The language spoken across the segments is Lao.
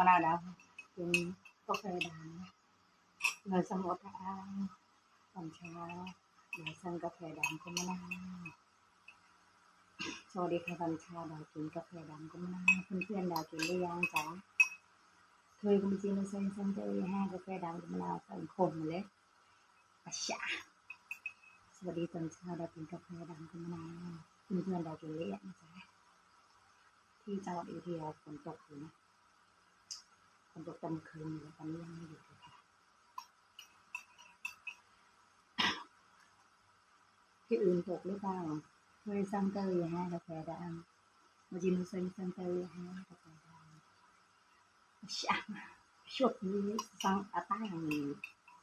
ລາວດາວ ກິນກາແຟດຳ ເມື່ອສຳອອກທາງຕອນເຊົ້າ ດາວສັ່ງກາແຟດຳກັບມະນາວ. ສະຫວັດດີຄ່ະຕອນເຊົ້າ ດາວກິນກາແຟດຳກັບມະນາວ. ເພື່ອນໆ ດາວກິນຫຼືຍັງຈະ? ເຄີຍກໍມາກິນແລ້ວ ໃສ່ ໃສ່ເຕີຍແຮ ກາແຟດຳກັບມະນາວ ໃສ່ຂົມເລີຍ. ອາຊາ ສະຫວັດດີຕອນເຊົ້າ ດາວກິນກາແຟດຳກັບມະນາວ. ເພື່ອນໆ ດາວກິນຫຼືຍັງຈະ? ທີ່ຈັງຫວັດເອເທຍຝົນຕົກຢູ່ນະ ຝົນຕົກຕອນຄືນນີ້ ຕອນນີ້ຍັງບໍ່ຢຸດເລີຍຄ່ະ. ທີ່ອື່ນຕົກຫຼືເປົ່າ? ເຄີຍສັ່ງເຕີຍແຮ ກາແຟດຳ. ມາຈິນເຊີງສັ່ງເຕີຍແຮ ກາແຟດຳ. ຊະ ຊວດນີ້ສັ່ງອາຕາງນີ້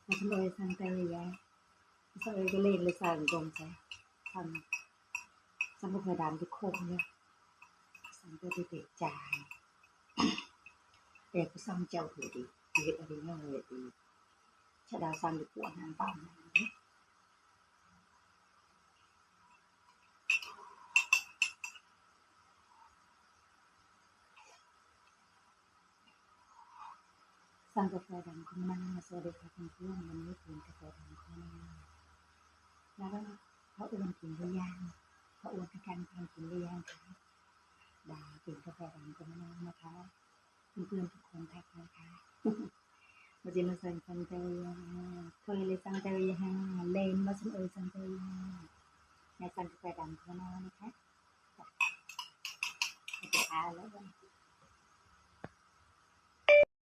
ມາຊິເລີຍສັ່ງເຕີຍແຮ ເຊີງກໍເລີຍສັ່ງກົງຊະ ສັ່ງ ສັ່ງກາແຟດຳທີ່ຄົມເລີຍ ສັ່ງເຕີຍທີ່ເຕັກຈານ ແຕ່ກໍສັ່ງເຈົ້າເທື່ອຕິ ເຮັດອາໄລເນາະເລີຍຕິ ຊະດາວສັ່ງຢູ່ພວກນາງເຕົ້າ. ສັ່ງກາແຟດຳກັບມະນາວ. ສະຫວັດດີຄ່ະເພື່ອນໆ ວັນນີ້ກິນກາແຟດຳກັບມະນາວ. ແລ້ວພະອ້ວນກິນຫຼືຍັງ? ພະອ້ວນຄືກັນ ພະອ້ວນກິນຫຼືຍັງຄະ? ດາວກິນກາແຟດຳກັບມະນາວນະຄະ ເພື່ອນໆ ທຸກຄົນທັກມາຄ່ະ. ມາຈິນເຊີງສັ່ງເຕີຍແຮ ເຄີຍເລີຍສັ່ງເຕີຍແຮ ເລນມາຊິເລີຍສັ່ງເຕີຍແຮ ແມ່ສັ່ງກາແຟດຳກັບມະນາວນະຄະ. ໂອເຄ ອາ ແລ້ວ